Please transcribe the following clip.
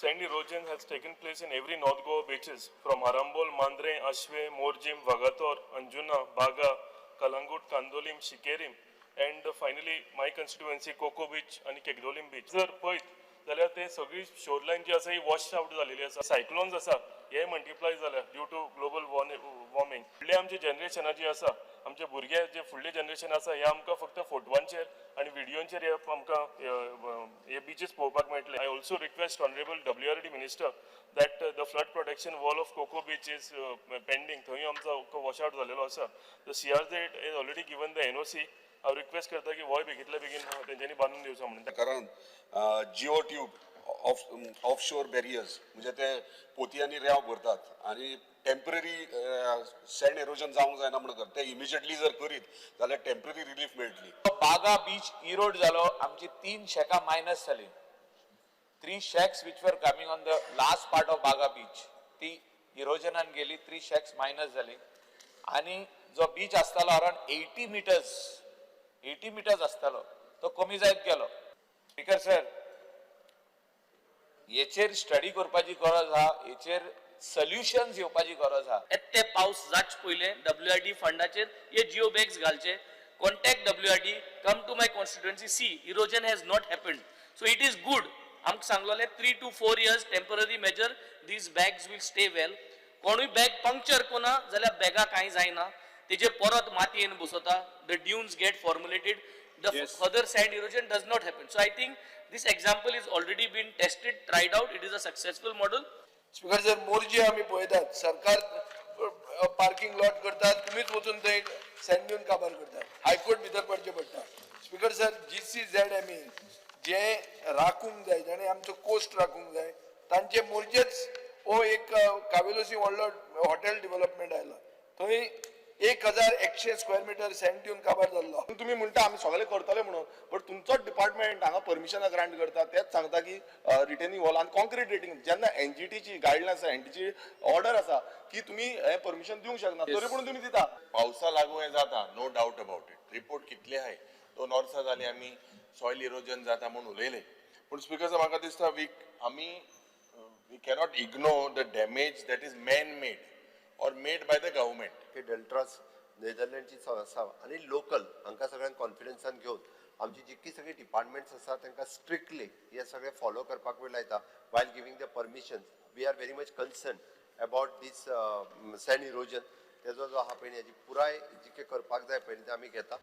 Sand erosion has taken place in every North Goa beaches from Arambol, Mandrem, Ashwem, Morjim, Vagator, Anjuna, Baga, Calangute, Candolim, Sinquerim and finally my constituency Coco beach आनी केगदोलीम beach. जर पळयत जाल्यार ते सगळी शोरलायन जी आसा ही wash out जालेली आसा. सायक्लोन्स आसा हे मल्टिप्लाय जाल्या ड्यू टू ग्लोबल वॉर्मिंग. फुडले आमचे जनरेशना जी आसा, आमचे भुरगे जे फुडले जनरेशन आसा हे आमकां फक्त फोटवांचेर आनी व्हिडियोंचेर हे आमकां हे बिचीस पळोवपाक मेळटले. I also request honourable WRD minister that the flood protection wall of Coco beach is pending. थंय आमचो वॉश आवट जालेलो आसा. The CRZ is already given the NOC. हांव रिक्वेस्ट करता की होय बेगीतल्या बेगीन तेंच्यांनी बांदून दिवचो म्हणून. कारण geo tube off shore barriers म्हणजे ते पोतयांनी रेंव भरतात आनी टेंपररी सँड एरोजन जावंक जायना म्हणून करता. ते इमिजिएटली जर करीत जाल्यार टेंपररी रिलीफ मेळटली. बागा बीच इरोड जालो, आमची तीन शॅकां मायनस जाली. Three shacks which were coming on the last part of Baga beach ती इरोजनान गेली. थ्री शॅक्स मायनस जाली आनी जो बीच आसतालो around 80 meters, 80 meters आसतालो, तो कमी जायत गेलो. स्पीकर सर, हेचेर स्टडी करपाची गरज आहा, हेचेर सोल्युशन्स येवपाची गरज आहा. येते पावस जाच पयले डब्ल्यूआरडी फंडाचेर हे जिओ बॅग्स घालचे. Contact WRD, come to my constituency, see erosion has not happened, so it is good. आमकां सांगलोले 3 to 4 years temporary measure, these bags will stay well. कोणूय बॅग पंक्चर कोना जाल्यार बॅगा कांय जायना, तेजेर परत मातयेन बसोता, the dunes get formulated, the further sand erosion does not happen. So I think this example is already been tested, tried out. It is a successful model. Speaker sir, Morjim आमी पळयतात, सरकार पार्किंग लॉट करतात, तुमीच वचून थंय send दिवन काबार करतात. हायकोर्ट भितर पडचें पडटा. स्पीकर सर, जीसीझेड एम ई जे राखूंक जाय, जाणें आमचो कोस्ट राखूंक जाय, तांचे मोरजेच हो एक कावेलोसी व्हडलो हॉटेल डेव्हलपमेंट आयला, थंय 1100 स्क्वेअर मिटर सँड दिवन काबार जाल्लो. तुमी म्हणटा आमी सगळे करतले म्हणून, बट तुमचोच डिपार्टमेंट हांगा परमिशनां ग्रांट करता, तेच सांगता की रिटेनिंग वॉल आनी कॉन्क्रीट रेटिंग. जेन्ना एनजीटीची गायडलायन्स आसा, एनजीटी ऑर्डर आसा की तुमी हें परमिशन दिवंक शकना, तरी पूण तुमी दिता. पावसा लागून हें जाता, no doubt about it. Report कितले आहाय, 2 वर्सां जालीं आमी सॉयल इरोजन जाता म्हूण उलयले. पूण स्पिकर साहेब, म्हाका दिसता वी आमी we cannot ignore the damage that is man made or made by the government. की डेल्ट्रास नेदरलँडची संस्था आनी लोकल हांकां सगळ्यांक कॉन्फिडन्सान घेवन आमची जितकी सगळी डिपार्टमेंट्स आसा तांकां स्ट्रिक्टली हे सगळें फॉलो करपाक लायता while giving the permissions. We are very much concern about this sand erosion. तेजो जो आहा पळय, हेजी पुराय जितकें करपाक जाय पळय तें आमी घेता.